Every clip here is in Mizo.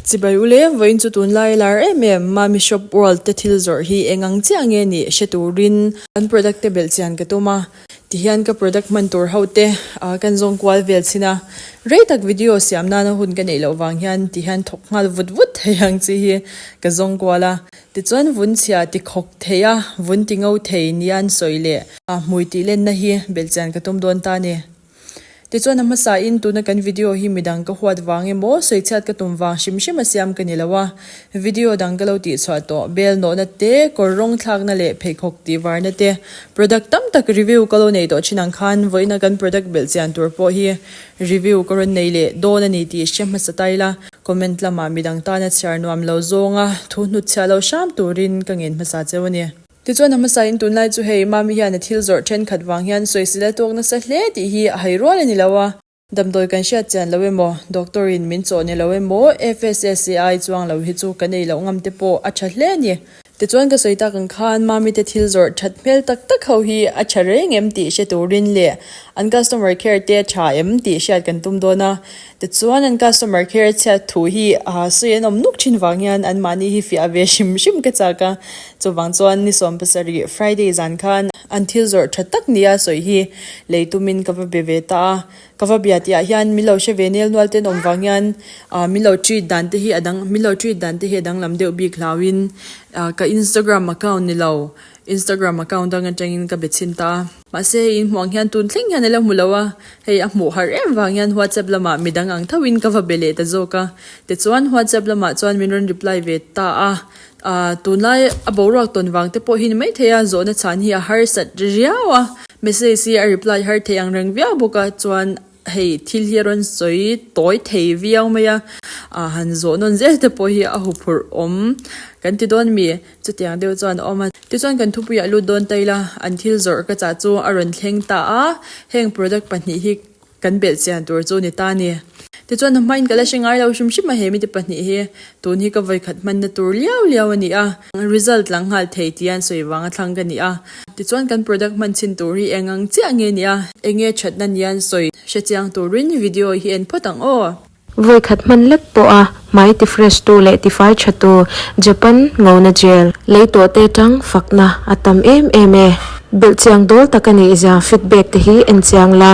Chibai ule, vawiin chu tunlai lar em em Mami Shop World te thil zawrh hi eng ang chiah nge nih hre turin an product te belh chian ka tum a. Tihian ka product hman tur ho te kan zawng kual vel chhin a, rei tak video siam nana hun ka neih loh vang hian tihian thawk nghal vut vut thei ang chi hi ka zawng kual a. Tichuan vun chhia ti khawk thei a, vun ti ngo thei nia an sawi leh hmui tih lenna hi belh chian ka tum dawn ta a ni. Tichuan a hmasa in tuna kan video hi midang ka huat vang emaw sawichhiat ka tum vang hrim hrim a siam ka ni lo a, video dang ka lo tihchhuah tawh, bel nawhna te, kawr rawng thlakna leh pheikhawk tih varna te, product tam tak review ka lo nei tawh thin ang khan vawiina kan product belh chian tur pawh hi review ka rawn nei leh dawn a ni tih hre hmasa ta ila, comment lamah midang tana chhiar nuam lo zawnga thu hnutchhiah lo hram turin ka ngen hmasa cheu a ni. Tichuan a hmasain tunlai chu hei Mami hian a thil zawrh thenkhat vang hian sawisel a tawk nasa hle tih hi a hai rual a ni lo a. Damdawi kan hriat chian lo emaw, doctor in min chawh ni lo emaw, FSSAI chuang lo hi chu kan ei loh ngam te pawh a tha hle a ni. Tichuan ka sawi tak ang khan Mami te thil zawrh that hmel tak tak ho hi a tha reng em tih hre turin leh an customer care te a tha em tih hriat kan tum dawn a. Tichuan an customer care chhiat thu hi sawi an awm nuk thin vang hian an mahni hi fiah ve hrim hrim ka chak a. Chuvang chuan ni 70 Friday zan khan an thil zawrh tha tak nia sawi hi lei tumin ka va be ve ta a. Ka va bia tihah hian min lo hre ve nel nual ten awm vang hian min lo treat dan te hi a dang min lo treat dan te hi a danglam deuh bik hlauhin ka Instagram account ni lo Instagram account dang atangin ka be chhin ta a. Mahse hei in hmuh ang hian tun thleng hian a la hmu lo a, hei a hmuh harh em vang hian WhatsApp lamah midang ang thoin ka va be leh ta zawk a. Tichuan WhatsApp lamah chuan min rawn reply ve ta a, aah tunlai a boruak tawn vang te pawh hi ni maithei a, zawhna chhan hi a harsat riau a, message hi a reply har thei ang reng viau bawk a, chuan hei thil hi a rawn sawi tawi thei viau mai a, aah han zawh nawn zel te pawh hi a huphurh awm kan ti dawn mi. Chutiang deuh chuan a awm a. Tichuan kan thupuiah lut dawn ta ila, an thil zawrh ka chah chu a rawn thleng ta a, heng product pahnih hi kan belh chian tur chu ni ta a ni. Tichuan a hmain ka la hre ngai lo hrim hrim a, he mite pahnih hi tun hi ka vawikhat hmanna tur liau liau a ni a, result lang nghal thei tia an sawi vanga thlang ka ni a. Tichuan kan product hman chhin tur hi eng ang chiah nge ni a, eng nge thatna nia an sawi hre chiang turin video hi en phawt ang aw. Vawi khat hman lek pawh a hmai ti fresh tu leh ti fai tha tu Japan ngona gel lei tawh te tang fakna a tam em em e. Belh chiang dawl tak a nih zia feedback te hi en chiang la.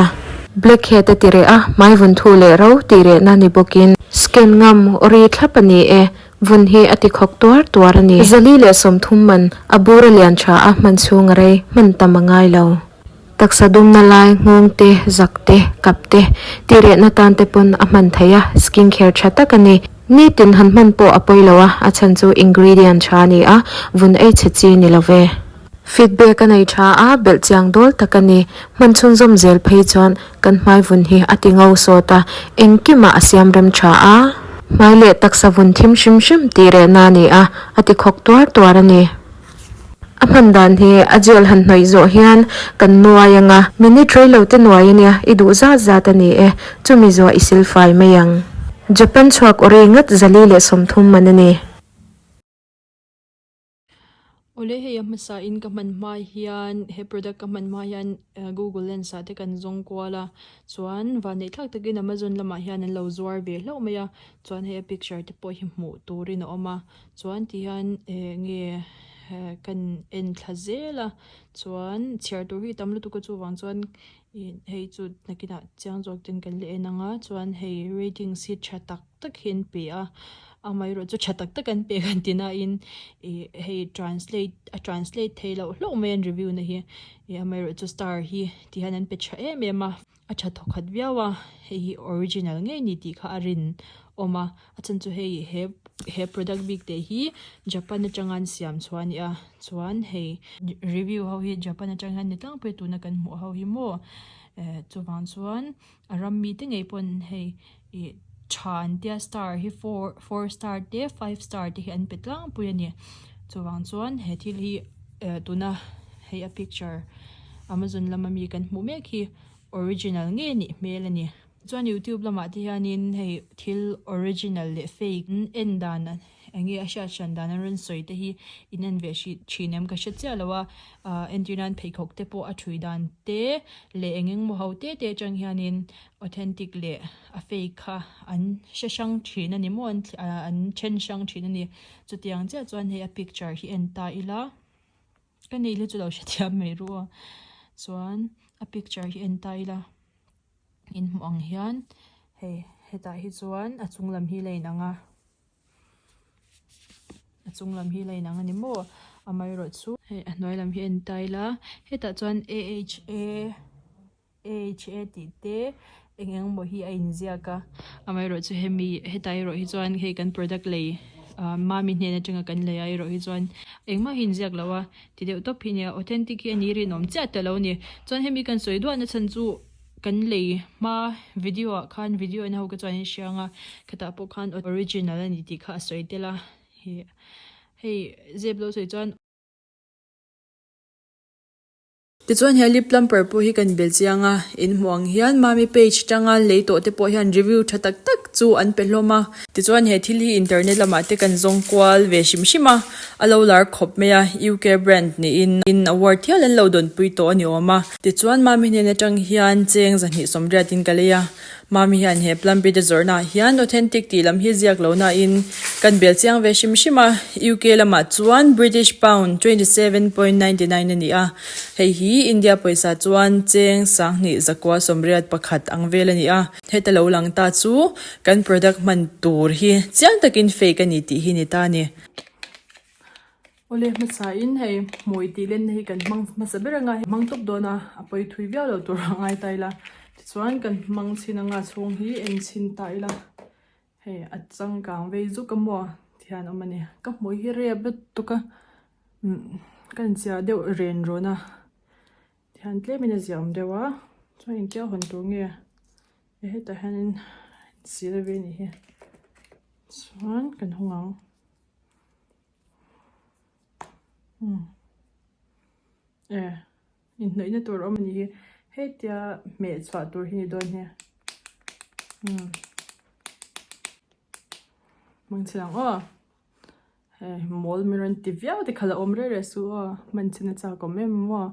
Black head a ti reh a, hmai vun thu leh ro tih rehna ni bawkin scan ngam ri thlap a ni e, vun hi a ti khawk tuar tuar a ni. 430 man a bur a lian tha a hman chhung a rei hman tam a ngai lo. Taksa dumna lai, nghawng te, zak te, kap te, tih rehna tan te pawn a hman theih a, skin care tha tak a ni. Nitin han hman pawh a pawi lo a, a chhan chu ingredient tha a ni a, vun ei chhe chi ni lo ve. Feedback a nei tha a, belh chiang dawl tak a ni. Hman chhunzawm zel phei chuan kan hmai vun hi a ti ngo sawt a, engkimah a siam rem tha a. Hmai leh taksa vun thim hrim hrim tih rehna a ni a, a ti khawk tuar tuar a ni. A hman dan hi a gel han hnawih zawh hian kan nuai ang a. Minute rei lo te nuai a nia, i duh zat zat a ni e, chumi zuah i silfai mai ang. Japan chhuak ori ngat 430 man a ni. Awle hei a hmasa in ka hman hma hian he product ka hman hma hian google lens ah te kan zawng kual a chuan vanneih thlak takin amazon lamah hian an lo zuar ve hlauh mai a chuan hei a picture te pawh hi hmuh turin a awm a. Chuan ti hian eh nge kan en thla zel a chuan chhiar tur hi tam lutuk a chuvang chuan ih hei chu nakinah chiang zawk ten kan la en ang a chuan hei ratings hi tha tak tak hi an pe a amaherawh chu tha tak tak an pe kan ti nain ih hei translate a translate theih loh hlauh mai an review na hi ih amaherawh chu star hi ti hian an pe tha em em a. A tha thawkhat viau a, hei hi original ngei ni tih kha a rin awm a, a chhan chu hei he he product bik te hi Japan atanga an siam chhuah a ni a, chuan hei review ho hi Japan atang hian ni tlangpui tuna kan hmuh ho hi maw eh chuvang chuan a ram mite ngei pawn hei ih tha an tia star hi four four star te five star te hi an pe tlangpui a ni, chuvang chuan he thil hi eh tuna hei a picture Amazon lama mi kan hmuh mek hi original ngei a nih hmel a ni. Chuan youtube lamah te hianin hei thil original leh fake en dan eng nge a hriat hran dan an rawn sawi te hi in en ve hrih thin em ka hre chiah lo a ah entir nan pheikhawk te pawh a thui dan te leh eng eng maw ho te te atang hianin authentic leh a fake kha an hre hrang thin a ni maw an an then hrang thin a ni chutiang chiah chuan hei a picture hi en ta ila ka nei hi chu lo hrethiam mai ru a chuan a picture hi en ta ila. In hmuh ang hian hei hetah hi chuan a chung lam hi la inang a a chung lam hi la inang a ni maw amaherawh chu hei a hnuai lam hi a en ta ila hetah chuan a h a a h a tih te eng eng emaw hi a inziak a amaherawh chu hemi hetah erawh hi chuan hei kan product lei ah mami hnen atanga kan lei ah erawh hi chuan engmah hi a inziak lo a ti deuh tawp hi a nia authentic hi a ni rinawm chiah ta lo a ni chuan hemi kan sawi duah na chhan chu kan lei hma video ah khan video en ho ka chuan in hria ang a khatah pawh khan original a ni tih kha a sawi tel a ih hei zep lo sawi chuan. Tichuan he lip plumper pawh hi kan bel chiang a, in hmuh ang hian Mami page tanga lei tawh te pawh hian review tha tak tak chu an pe hlawm a. Tichuan he thil hi internet lamah te kan zawng kual ve hrim hrim a, a lo lar khawp mai a, UK brand niin in award hial an lo dawnpui tawh a ni awm a. Tichuan Mami hnen atang hian cheng zahnih sawmriat in ka lei a, Mami hian he Plumpy te zawrhnaah hian authentic tih lam hi ziak lo nain kan bel chiang ve hrim hrim a, UK lamah chuan British Pound 27.99 a ni a, hei hi India pawisa chuan cheng sanghnih zakua sawmriat pakhat ang vel a ni a, heta lo lang ta chu kan product hman tur hi chiang takin fake a ni tih hi ni ta a ni. Awle hmasain hei hmui tih lenna hi kan hmang hmasa ber anga hmang tawp dawn a, a pawi thui viau lo tur a ngai ta ila tichuan kan hmang chhin anga chhung hi en chhin ta ila hei a changkang vei zuk a maw thian awm a ni ka hmui hi rep lutuk a ka inchhiar deuh ren rawn a thian tlemin a ziah awm deuh a chuan engtia hawn tur nge hetah hianin sil ve a nih hi chuan kan hawng ang. E inhnawihna tur a awm a ni hi hetia hmeh chhuah tur hi ni dawn hi hmang chhin ang aw hei mawl mi rawn ti viau te kha la awm reng reng suh aw hman chhin a chak awm em maw.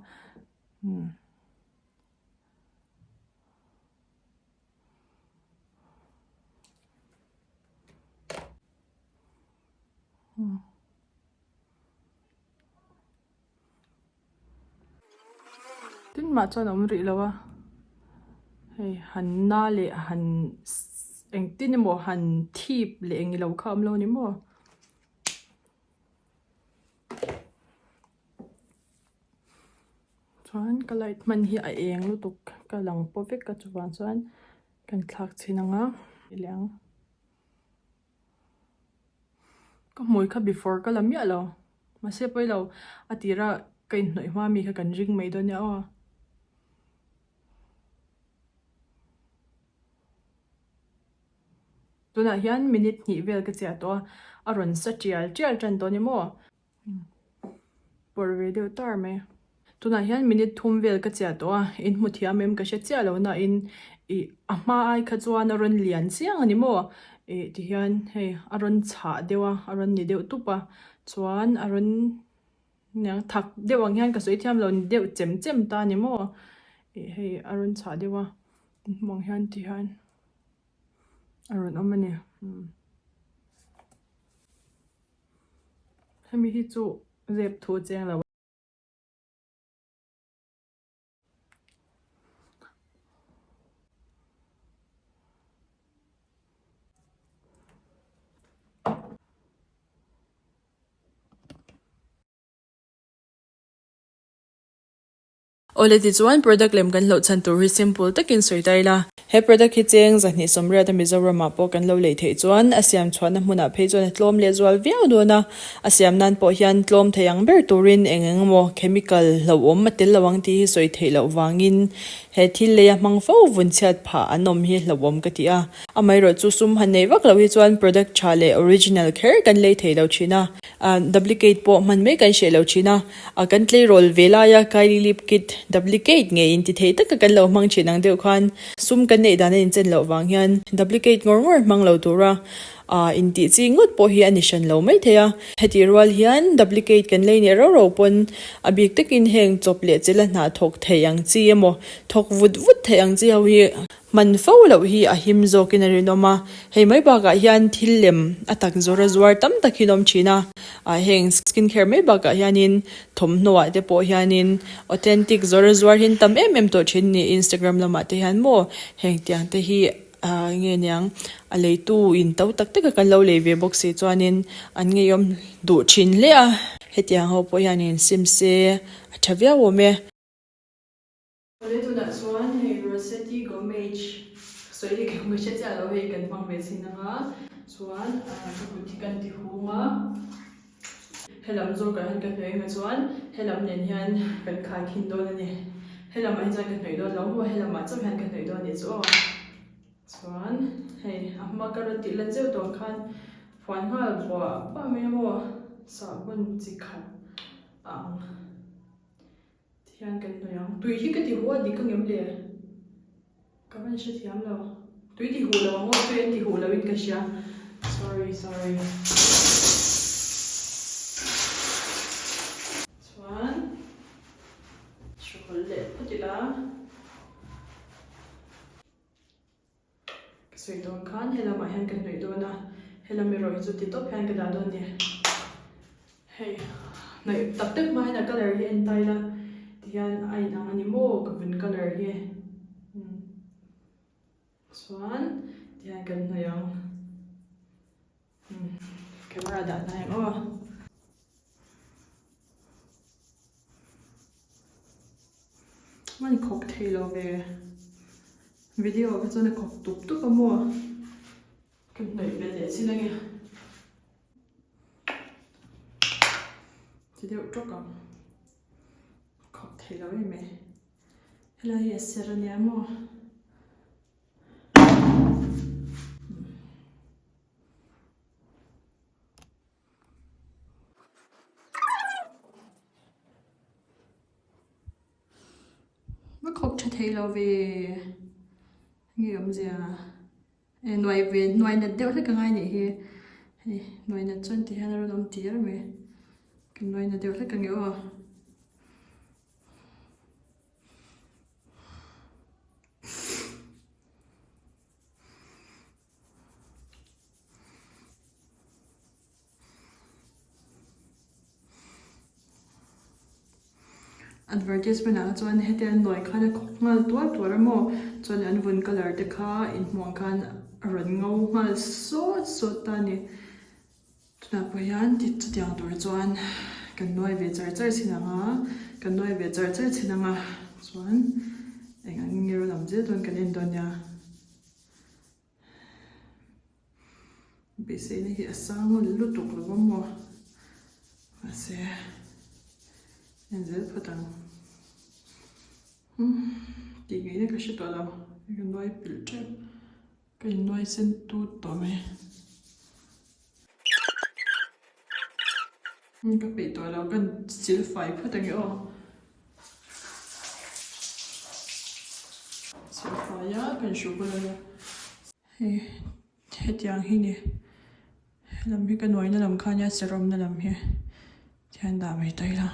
Tin mah chuan a awm rih lo a hei han na leh han engtin emaw han thip leh eng ilo kha a awm lo a ni maw. Chuan ka light hman hi a eng lutuk ka lang pawh vek a chuvang chuan kan thlak chhin ang a leh ang. Ka hmui kha before ka la miah lo mahse pawi lo a tira ka inhnawih hma mi kha kan ring mai dawn nia aw. Tunah hian minute hnih vel ka chiah tawh a a rawn sa tial tial tan tawh a ni maw. Pawrh ve deuh tar mai. Tunah hian minute thum vel ka chiah tawh a, in hmu thiam em ka hre chiah lo na in ih a hma ai kha chuan a rawn lian chiang a ni maw ih ti hian hei a rawn chhah deuh a a rawn ni deuh tup a chuan a rawn niang thak deuh ang hian ka sawi thiam lo ni deuh chem chem ta a ni maw ih hei a rawn chhah deuh a in hmuh ang hian ti hian a rawn awm a ni. Hemi hi chu zep thu a cheng lo a. Awle tichuan product lem kan hlauh chhan tur hi simple takin sawi ta ila. He product hi cheng zahnih sawmriat a Mizoramah pawh kan lo lei theih chuan a siam chhuahna hmunah phei chuan a tlawm leh zual viau dawn a, a siam nan pawh hian tlawm thei ang ber turin eng eng emaw chemical hlauhawm a tel lo ang tih hi sawi theih loh vangin. He thil leia hmang fo vun chhiat phah an awm hi hlauhawm ka ti a. Amaherawhchu sum han nei vak lo hi chuan product tha leh original kher kan lei thei lo thin a. Duplicate pawh hman mai kan hreh lo thin a. Kan tleirawl ve laia Kylie lip kit duplicate ngei inti thei taka kan lo hmang thin ang deuh khan sum kan neih dan a inchen loh vang hian duplicate ngawr ngawr hmang lo tura intih chi ngawt pawh hi a ni hran lo mai thei a. Hetih rual hian duplicate kan lei nih rau rau pawn a bik takin heng chawp leh chila hna thawk thei ang chi emaw thawk vut vut thei ang chi ho hi hman fo loh hi a him zawkin a rinawm a. Hei mai bakah hian thil lem a tak zawr a zuar tam tak hi an awm thin a. Heng skin care mai bakah hianin thawmhnaw ah te pawh hianin authentic zawr a zuar hi an tam em em tawh thin ni Instagram lamah te hian maw heng tiang te hi Ah nge niang, a leitu in to tak tak a kan lo lei ve bawk si chuanin an ngeiawm duh thin hle a. Hetiang ho pawh hianin sim se a tha viau awm e. Awle tunah chuan hei Rossetti Gourmet sawi dik ang ka hre chiah lo hei kan hmang ve chin anga chuan ka kut hi kan ti hung a. Helam zawkah hian ka hnawih anga chuan helam nen hian kan khai khin dawn a ni. Helamah hi chuan ka hnawih dawn lo maw helamah chauh hian ka hnawih dawn a nih chu aw. Chuan hei a hma ka rawn tih lan zeuh tawh ang khan phuan nghal buah buah mai a maw sahbawn chi khat a ang tihian kan hnawih ang. Tui hi ka ti huh a dik angem le? Ka van hre thiam lo. Tui ti huh lo ang aw, tui an ti huh lo in ka hria. Sorry, sorry. Chuan hruhawlh leh phawt ila. Ka sawi dawn khan helamah hian ka hnawih dawn a, helam erawh hi chu ti tawp hian ka dah dawn a ni. Hei hnawih tak tak hma hian a colour hi en ta ila tihian a inang a ni maw ka vun colour hi umm chuan tihian kan hnawih ang umm camera dah hnai ang aw. Hman khawk thei lo ve video ah kha chuan a khawk tup tup a maw ka hnawih ve leh chin ange. Ti deuh tawk ang khawp thei lo em mai helai hi a ser ania maw. Va khawp tha thei lo ve nge awmzia. E nuai ve nuai nat deuh hlek a ngai nih hi hei nuai nat chuan ti hian a rawn awm tir mai ka nuai nat deuh hlek ang e aw. Advertisement ah chuan heti an nuai khan a khawk nghal tuar tuar a maw chuan an vun colour te kha inhmuh ang khan a rawn ngo nghal sawt sawt ta a ni tunah pawh hian ti chutiang tur chuan kan nuai ve char char chin ang a kan nuai ve char char chin ang a chuan eng ang nge rawn awm zel dawn kan en dawn nia. Beiseina hi a sang lutuk lo a maw mahse en zel phawt ang umm tih ngaihna ka hre tawh lo ka nuai pilh tep ka innuai sen tut tawh mai ka peih tawh lo ka sil fai phawt ang e aw. Sil fai a kan hruh bawlh a nia hei hetiang hi ni helam hi ka nuaina lam kha ania serawmna lam hi tihian dah mai ta ila.